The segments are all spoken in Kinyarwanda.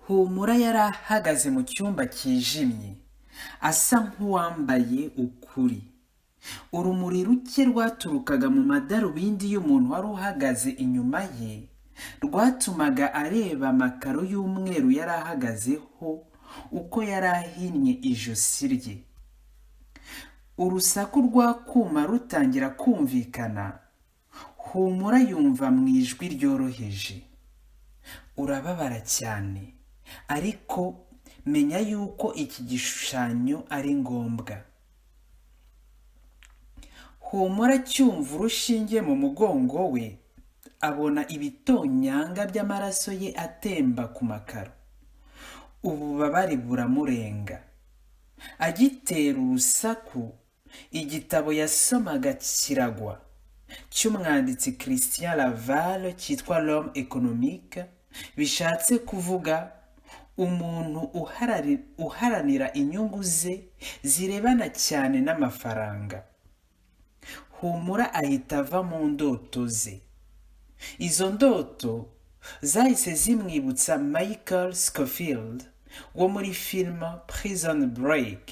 Humura yari ahagaze mu cyumba cyijimye, asa nk'uwambaye ukuri. Urumuri ruke rwaturukaga mu madarubindi y'umuntu wari uhagaze inyuma ye, rwatumaga areba amakaro y'umweru yari ahagazeho uko yari ahinnye ijosi rye. Urusaku rw'akuma rutangira kumvikana, Humura yumva mu ijwi ryoroheje. Urababara cyane, ariko menya yuko iki gishushanyo ari ngombwa. Humura acyumva urushinge mu mugongo we, abona ibitonyanga by'amaraso ye atemba ku makaro. Ububabare buramurenga. Agitera urusaku, igitabo yasomaga kiragwa, cy'umwanditsi Christian Laval cyitwa L'homme économique, bishatse kuvuga umuntu uharanira inyungu ze zirebana cyane n'amafaranga. Humura ahita ava mu ndoto ze. Izo ndoto zahise zimwibutsa Michael Scofield wo muri film Prison Break.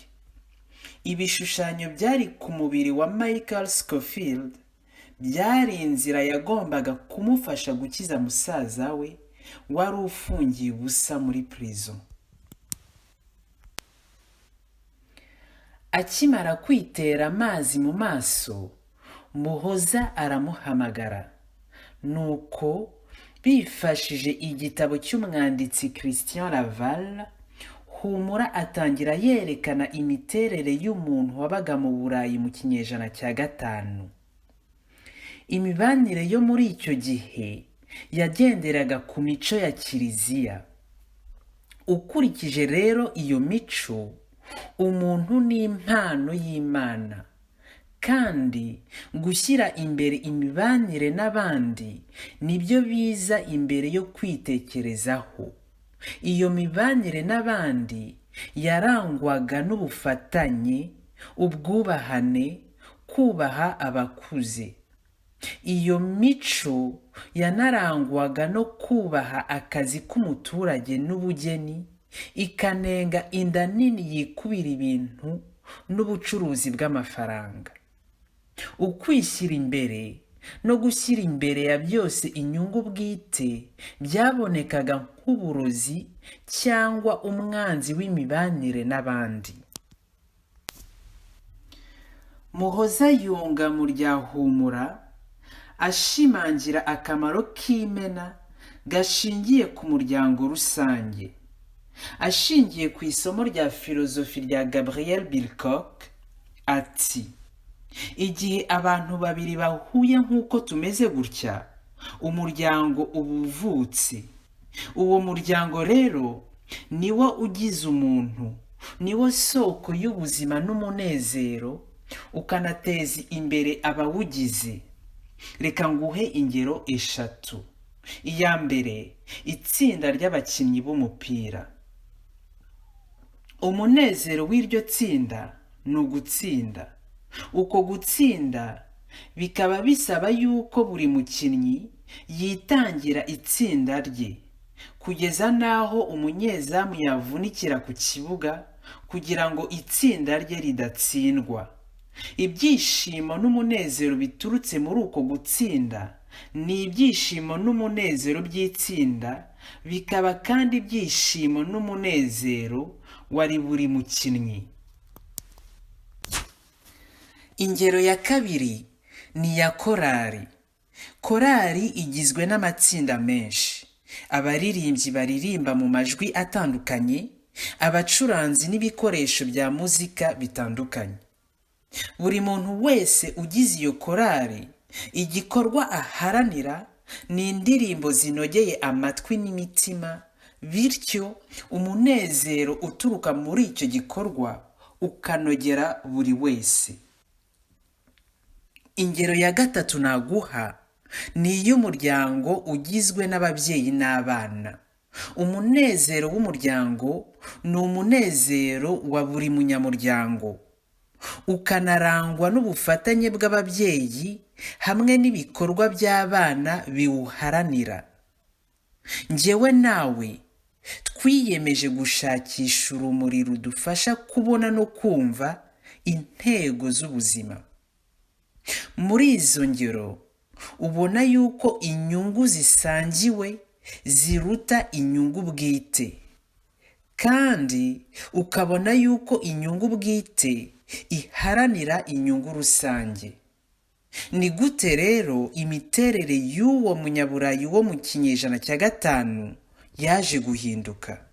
Ibishushanyo byari ku mubiri wa Michael Scofield byari inzira yagombaga kumufasha gukiza musaza we wari ufungiye ubusa muri prison. Akimara kwitera amazi mu maso, Muhoza aramuhamagara. Nuko bifashije igitabo cy'umwanditsi Christian Laval, Humura atangira yerekana imiterere y'umuntu wabaga mu Burayi mu kinyejana cya gatanu. Imibanire yo muri icyo gihe yagenderaga ku mico ya Kiliziya. Ukurikije rero iyo mico, umuntu ni impano y'Imana, kandi gushyira imbere imibanire n'abandi nibyo biza imbere yo kwitekerezaho. Iyo mibanire n'abandi yarangwaga n'ubufatanye, ubwubahane, kubaha abakuze. Iyo mico yanarangwaga no kubaha akazi k'umuturage n'ubugeni, ikanenga inda nini yikubira ibintu n'ubucuruzi bw'amafaranga. Ukwishyira imbere no gushyira imbere ya byose inyungu bwite byabonekaga nk'uburozi cyangwa umwanzi w'imibanire n'abandi. Muhoza yunga mu rya Humura ashimangira akamaro k'imena gashingiye ku muryango rusange. Ashingiye ku isomo rya filozofi rya Gabriel Bilcock, ati Igihe abantu babiri bahuye nk'uko tumeze gutya, umuryango uba uvutse. Uwo muryango rero ni wo ugize umuntu, ni wo soko y'ubuzima n'umunezero, ukanateza imbere abawugize. Reka nguhe ingero eshatu. Iya mbere, itsinda ry'abakinnyi b'umupira. Umunezero w'iryo tsinda ni ugutsinda. Uko gutsinda bikaba bisaba yuko buri mukinnyi yitangira itsinda rye, kugeza n'aho umunyezamu yavunikira ku kibuga kugira ngo itsinda rye ridatsindwa. Ibyishimo n'umunezero biturutse muri uko gutsinda ni ibyishimo n'umunezero by'itsinda, bikaba kandi ibyishimo n'umunezero wari buri mukinnyi. Ingero ya kabiri ni iya korali. Korali igizwe n'amatsinda menshi, abaririmbyi baririmba mu majwi atandukanye, abacuranzi n'ibikoresho bya muzika bitandukanye. Buri muntu wese ugize iyo korali, igikorwa aharanira ni indirimbo zinogeye amatwi n'imitima, bityo umunezero uturuka muri icyo gikorwa ukanogera buri wese. Ingero ya gatatu naguha ni iy'umuryango ugizwe n'ababyeyi n'abana. Umunezero w'umuryango ni umunezero wa buri munyamuryango, ukanarangwa n'ubufatanye bw'ababyeyi hamwe n'ibikorwa by'abana biwuharanira. Njyewe nawe Twiyemeje gushakisha urumuri rudufasha kubona no kumva intego z'ubuzima. Muri izo ngero ubona yuko inyungu zisangiwe ziruta inyungu bwite, kandi ukabona yuko inyungu bwite iharanira inyungu rusange. Ni gute rero imiterere y'uwo Munyaburayi wo mu kinyejana cya gatanu yaje guhinduka?